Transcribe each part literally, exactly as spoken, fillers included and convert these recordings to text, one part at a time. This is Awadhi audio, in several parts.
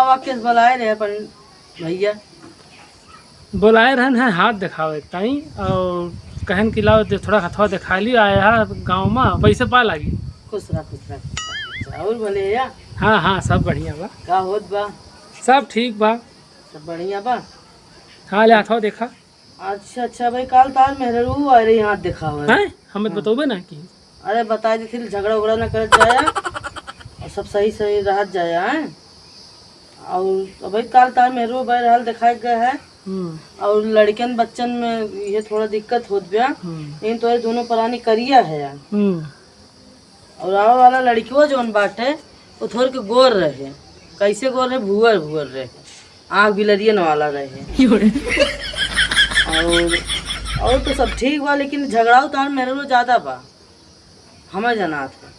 आप किस बुलाए रहे अपन भैया? बोलाए रहन है हाथ देखावे ताई, और कहन कि लाओ दे, थोड़ा हथवा देखा लियो, आया है गाँव में, पैसे पा लागी। खुश रहा, खुश रहा, खुश रहा। अच्छा, और भले या? हाँ, हाँ, सब बढ़िया बा। का होत बा? सब ठीक बा। सब बढ़िया बा? हाँ, ले हथवा देखा। अच्छा, अच्छा भाई, काल तार मेहरारू आ रही, हाथ देखावे। हैं? हमें हाँ। बतौबे ना की। अरे, बताए देती, झगड़ा उगड़ा ना करत जाया, और सब सही सही रहत जाया, हैं? और अबही काल तार मेहरारू बैर हाल देखाए गए है, हम्म। और लड़कन बच्चन में ये थोड़ा दिक्कत होत बा, हम्म। लेकिन तोरे दोनों परानी करिया है। हम्म। और आवे वाला लड़कियो जौन बाटे, वो थोड़ के गोर रहे। कैसे गोर रहे? भुअर भुअर रहे, आँख बिलरियन वाला रहे। और, और तो सब ठीक बा, लेकिन झगड़ाऊ तार मेहरारू ज्यादा बा, हमें जनात है।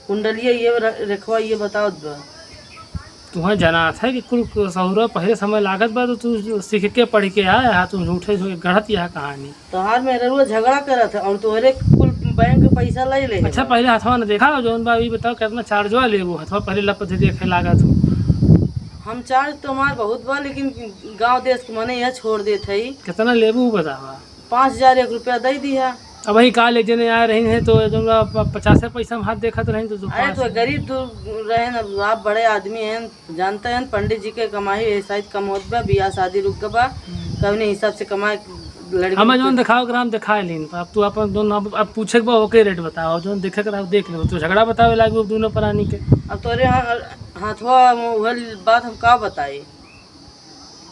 कुंडलिया ये र-, रेखवा ये बतावत बा। तुहैं जनात है कि कुल सहुरा पहिले समय लागत बा, तो तू सीख के पढ़ के आया है, तू झूठे से गढ़त यह कहानी। तोहार मेहररुआ झगड़ा करत है और तोहरे कुल बैंक के पैसा ले ले अच्छा, है। पहिले हथवा न देखा, जौन बा, ई बताओ, कितना चार्जवा लेबू? हथवा पहिले लप दे देखे लागत हो। हम चार्ज तो हमार बहुत बा, लेकिन गांव देश के मने यह छोड़ देत है। कितना लेबू, बतावा। पाँच हजार एक रुपया दे दिया। अब वही काल एक जने आए रही हैं, तो जौन बा, प-, पचासे पैसा हम हाथ देखत रही, तो, तो अरे, पाँच तो गरीब तो रहे ना, आप बड़े आदमी हैं, जानते हैं, पंडित जी के कमाई ये शायद कम होत बा, बियाह शादी रुक गए बा, हम्म। कवने हिसाब से कमाए लड़के हमें के। जौन देखाओ ग्राम देखाए लीन, अब तू अपन जौन अब, अब पूछे के बा ओके रेट बताओ, जौन देखे के रहा देख ले, तू झगड़ा बतावे लागे दोनों प्राणी के। अब तोरे हा-, हाथवा में उहे बात हम का बताई,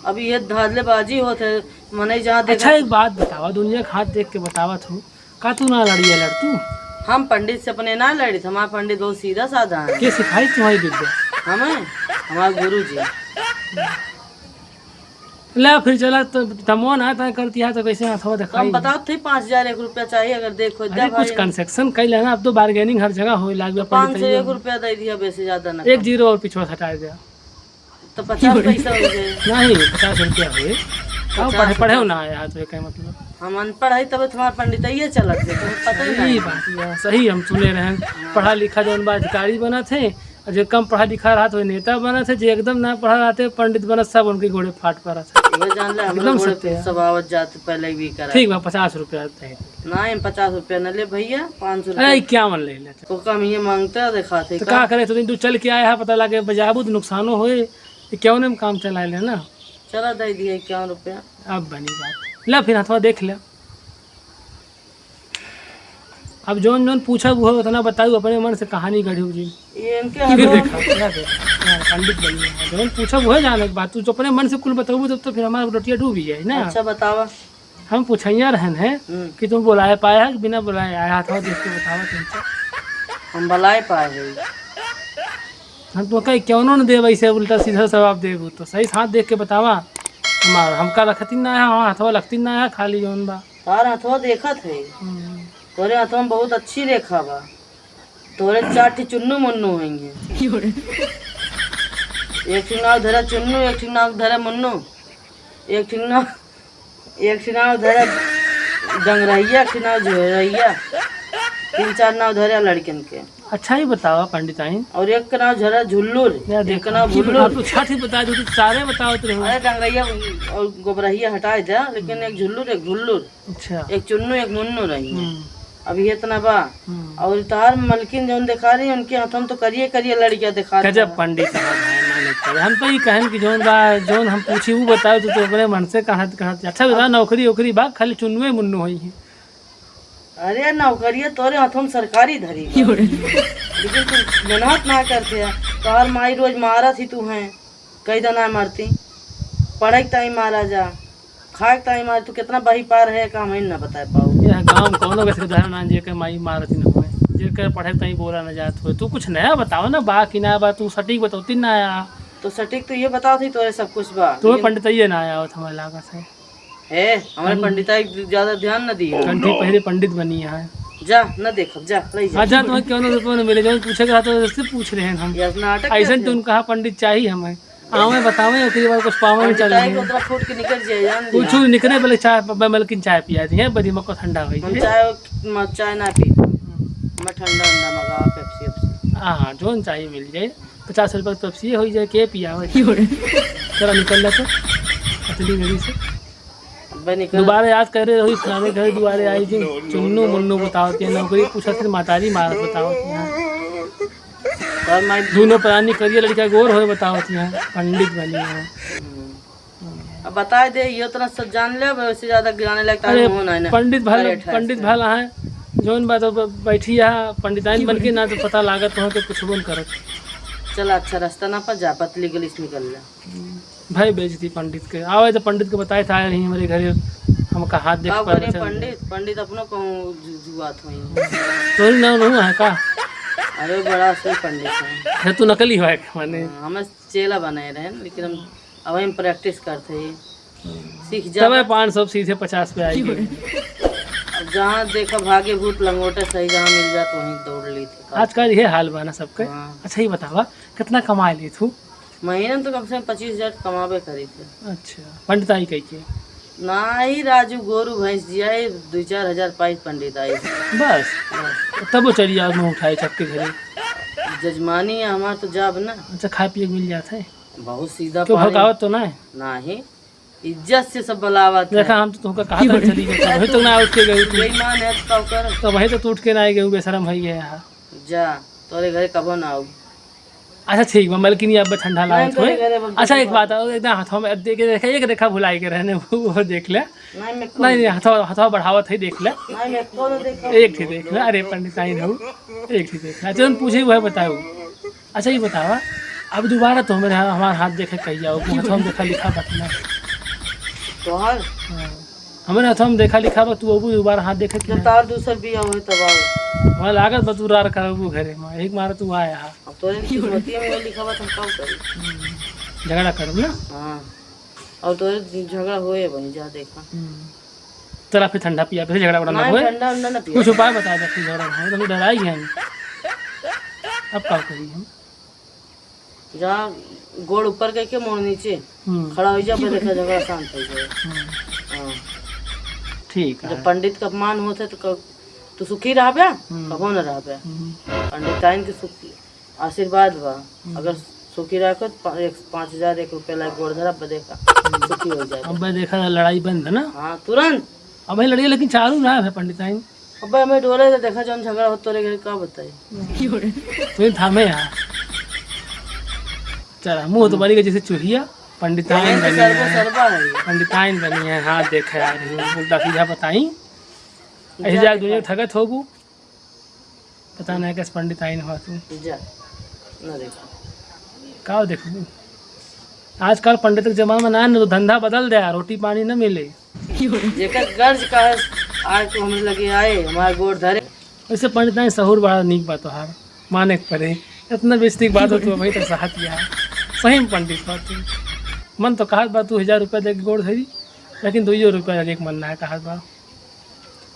अब ये धाधलेबाजी होत है, मनई जहाँ देखे अच्छा, एक बात बतावा, दुनिया के हाथ देख के बतावत हूँ, का तू ना लड़िया लड़ तू? हम पंडित से अपने ना लड़ित, हमार पंडित बहुत सीधा साधा है। के सिखाई तुम्हारी विद्या? हमें, हमार गुरु जी। ले फिर चला, तो तमो ना तय करती है, तो कैसे हाथवा तो हम दिखाई? बताओ थे, पाँच हजार एक रुपया चाहिए, अगर देखो अरे, दे कुछ भाई। कंसेशन कर लेना, अब तो बार्गेनिंग हर जगह होए लाग गया, तो पाँच सौ एक रुपया दे दिया, वैसे ज्यादा ना एक कम। जीरो और पिछवा हटा दिया। तो पचास पैसा हो जाए। नहीं, पचास रुपया होए। का पचास पढ़े, पढ़े रुपया। ना आया तो क्या मतलब? हम अनपढ़ है, तब तुम्हारा पंडितैया चलत है, तुम्हें पता ही सही नहीं। बात है, सही हम सुने रहे हैं। हाँ। पढ़ा लिखा जौन बा अधिकारी बनत है, और जो कम पढ़ा लिखा रहा तो नेता बनत है, जो एकदम ना पढ़ा रहते पंडित बनत, सब उनके गोड़े फाट पड़त है। ये जान ले, हम एकदम लोग गोड़े सत्य है। सब आवत जात पहले भी करा। ठीक बा, पचास रुपया दे। नहीं, पचास रुपया न ले भैया, पाँच सौ अरे, रुपया। इक्यावन ले ले। तो कम ये मांगते हैं, दिखाते तो का। का करे, तो दिन तू चल के आया है, पता लगे बजाबू तो नुकसानो होए, इक्यावन में काम चला ले ना। चला दे दिए इक्यावन रुपया। अब बनी बात, ले फिर हथवा देख ले। अब जौन जौन पूछब वो उतना बताऊ, अपने मन से कहानी गढ़ू जी। ये इनके फिर हाथों देखा, क्या देखा? हाँ, पंडित बनी है, जौन पूछब वो जाने के बाद तू जो अपने मन से कुल बताऊ, तब तो फिर हमारा रोटिया डूब ही जाए ना। अच्छा, बतावा। हम पूछैया रहन है हम्म। कि तुम बुलाए पाए है कि बिना बुलाए आया था, देख के बतावा तुमसे। हम बुलाए पाए हैं। हम तो कहीं क्यों न देब, ऐसे उल्टा सीधा जवाब देबू तो सही साथ देख के बतावा। हमार, हमका लखती ना है, हमार हथवा लखती ना है, खाली जौन बा। तार हथवा देखत है, हम्म। तोरे हथवा में बहुत अच्छी रेखा बा। तोरे चार ठी चुन्नू मुन्नू होइहें। एक ठी नाव धरा चुन्नू, एक ठी नाव धरा मुन्नू, एक ठी नाव, एक ठी नाव धरा डंगरहिया, एक ठी नाव झोरहिया, तीन चार नाव धरा लड़कन के। अच्छा ही बतावा पंडिताइन। और एक के नाव झरा झुल्लुर, या एक देखा, के नाव ठीक भुल्लुर। आप तो छठ ही बता दो, तो सारे बताओ तो रहो। अरे डंगरहिया और गोबरहिया हटाए दे, लेकिन एक झुल्लुर, एक भुल्लुर। अच्छा। एक चुन्नू, एक मुन्नू रही है। हम्म। अभी इतना बा। हम्म। और तोहार मलकिन जौन दिखा रही, उनके हाथों में तो करिए करिए लड़कियां दिखा रही गजब है। पंडित है भाई, माने करे। हम तो ये कहन कि जौन बा, जौन हम पूछी, वो बताओ, तो, तो अपने मन से कहत, कहत। अच्छा, बता, अब नौकरी, ओकरी बा, खाली चुन्नुए मुन्नू होई है। अरे, नौकरिया तोरे हाथों में सरकारी धरी बा। लेकिन तू मेहनत ना करते है। तोहार माई रोज मारत ही तू हैं, कई दिन ना मरती। पढ़े के ताई मारा जा, खाए के ताई मार, तू कितना बही पार है, का हम ही ना बता पाओ। यह गाँव में कौनो कैसे उदाहरण ना, जेकर माई मारत ही ना होए, जेकर पढ़े ताई बोला ना जात होए। तू कुछ नया बताओ ना, बा कि ना बा, तू सटीक बतौती ना आया। तो सटीक तो ये बताओ थी, तोरे सब कुछ बा। तुम्हें लेकिन पंडित ये ना आया होत, हमें लागत है। है, हमारे पंडित। पंडिताई ज्यादा ध्यान न दिए। कंठी पहले पंडित बनी है। जा, न देखब, जा, ले जा। हाँ, जा, तुम्हें क्यों ना रुपये न मिले, जो पूछे के रहा तो उससे पूछ रहे हैं हम। ये नाटक ऐसा करते तुम हो। कहा पंडित चाहिए हमें। आवे बतावे, ओकरी बाद कुछ पावे में चल पंडिताई रही को है। उतना फूट के निकल जाए, जान कुछ लिया। निकले, बल्कि चाय, ब-, बल्कि चाय पिया दी है, बड़ी मक्को ठंडा होई हम है। चाय, म-, चाय ना पी। हम्म। मैं ठंडा उंडा मंगावा, पेप्सी वेप्सी। हाँ, हाँ, जोन चाहिए मिल जाए। पचास रुपया के पेप्सी होई जाए, के पियावे? चला निकल जा तो, पतली गली से। अबे निकल। दोबारा याद करे रही, फलाने घर दुआरे आई जी, चुन्नू मुन्नू बतावत है, नौकरी पूछत है, मतारी मारत बतावत है। और मैं दोनों प्राणी करिए, लड़का गोर होए बतावत है, पंडित बनी है। अब बताए दे, ये उतना सब जान ले, अब वैसे ज्यादा जाने लायक अरे, टाइम हो ना, ना। पंडित भला, अरे, अठारह पंडित से। भला है, जौन बात अब बैठी है, पंडिताइन बन के ना तो पता लागत हो के कुछ बोल करत। चल, अच्छा रास्ता ना पर जा, पतली गली से निकल ले। भाई, बेइज्जती पंडित के। आवे तो पंडित के बताए था, आए रही हमारे घरे, हमका हाथ देख का पाए करे बचल। पंडित, पंडित अपनो कहूँ जु-, जुआत होई। तोरी नाम नहीं है का? अरे, बड़ा असली पंडित है। अरे, तू नकली है माने? हाँ, हमें चेला बनाए रहे, लेकिन हम अब हम प्रैक्टिस करते ही सीख जा। तबे पाँच सौ सीधे पचास पे आई गई। अब जहाँ देखा भाग्य भूत लंगोटे सही, जहाँ मिल जात वहीं दौड़ ली थी। आजकल ये हाल बा ना सबके। हाँ। अच्छा, ये बतावा, कितना कमा ली तू? महीने में तो कम से कम पच्चीस हजार कमाबे करी थे। अच्छा, पंडिताई कई के? नाही राजू, गोरू भैंस जियाई, दुई चार हजार पाई पंडिताई। बस? बस। तब वो चली आओ, मुँह उठाए चक्के घरे। जजमानी है हमार तो जाब ना। अच्छा, खाए पिए के मिल जात है? बहुत सीधा क्यों पानी। भड़कावत तो ना है? नाही, इज्जत से सब बुलावत है। देखा, हम तो तुमका कहा था चली गई, वही तो ना उठ के गई तू। बेईमान है तो का कर? तो वही तो तू उठ के ना आई गई, बेशरम है ये यहाँ। जा, तोरे घरे कबो ना आऊ। अच्छा, ठीक बा, मलकिनी, अब ठंडा नहीं, लागत होए। तोरे घरे अब अच्छा, एक बात और, एकदम हाथवा में अब देखे, देखे, एक देखा भुलाई के रहने, वो, वो देख ले। नहीं, मैं कौन नहीं, नहीं, हाथवा, हाथवा बढ़ावत है, देख ले। नहीं, मैं कौन देखा? एक ठे देख ले, अरे पंडिताइन हो, एक ठे देख ले। अच्छा, हम पूछे, वह बताओ। अच्छा, ये बतावा, अब दोबारा तो हमारे, हमार हाथ देखे कहिया हो, हाथवा में देखा लिखा बा कि ना? तोहार? हाँ। हमारे हाथवा में देखा लिखा बा, तू अबू दोबारा हाथ देखे कि जब ना? तार दूसर बिया होए तब आओ। हमारा लागत बा तू रार करबू घरे में, एक मारा तू आया हा। अब तोरे किस्मतिया में लिखा बा, हम का करी? हम्म, झगड़ा करब ना? हाँ, और तोरे झगड़ा होए बनी जा देखा। हम्म, चला फिर ठंडा पिया, फिर झगड़ा उड़ा ना ना, होए। ठंडा उंडा ना पिया। कुछ उपाय बता दे, फिर झगड़ा ना होए, तो हम डराई गए हम। अब का करी हम? जा गोड़ ऊपर करके मुँह नीचे हम्म। खड़ा हो जा, पर देखा झगड़ा शांत हो जाए। हम्म। हाँ। ठीक है। जब पंडित का अपमान होत है तो क-, तू सुखी रहबे, हम्म। कबो न रहबे। हम्म। पंडिताइन के सुखी आशीर्वाद बा। हम्म। अगर सुखी रह के पा-, एक, पाँच हजार एक रुपया लायक गोड़ धरा, अब देखा, हम्म। सुखी हो जाए। अब देखा, लड़ाई बंद है ना? हाँ, तुरंत। अब भाई लड़िए, लेकिन चालू ना है पंडिताइन। अबे हमें डोले तो देखा, जौन झगड़ा हो तोरे घर का बताई। तू ही थामे यार। चला, मुँह तो बनी गई जैसे चूहिया, पंडिताइन बनी है। पंडिताइन बनी है, हाँ, देख यार, उल्टा सीधा बताई। ऐसे जा जाके दुनिया ठगत होगू। पता नहीं कैसे पंडिताइन हुआ तू। जा, ना देखा। का देखबू? आजकल पंडित के जमाना ना है, ना तो धंधा बदल दे, रोटी पानी न मिले। जेकर गर्ज का है, आज तो हमरे लगे आए, हमारे गोड़ धरे। वैसे पंडिताइन सहूर बड़ा नीक बा तोहार, माने के पड़े। इतना बेइज्जती के बाद तू अभी तक सहत गया। सही में पंडित बा तू। मन तो कहत बा तू हजार रुपया देके गोड़ धरी, लेकिन दुइयो रुपया देके मन ना कहत बा।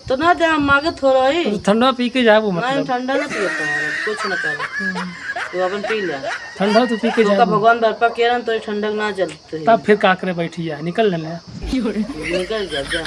तो ना दे, हम मांगे थोड़ा ही। तो ठंडा पी के जाबू, नहीं, मतलब। ठंडा ना पिए तो है, कुछ ना करे। हम्म। तू अपन पी ले। ठंडा तो पी के तू का जाबू। भगवान बरपा के रहन तो ठंडक ना जलते है। तब फिर का करे बैठी है, निकल ले। निकल जा, जा।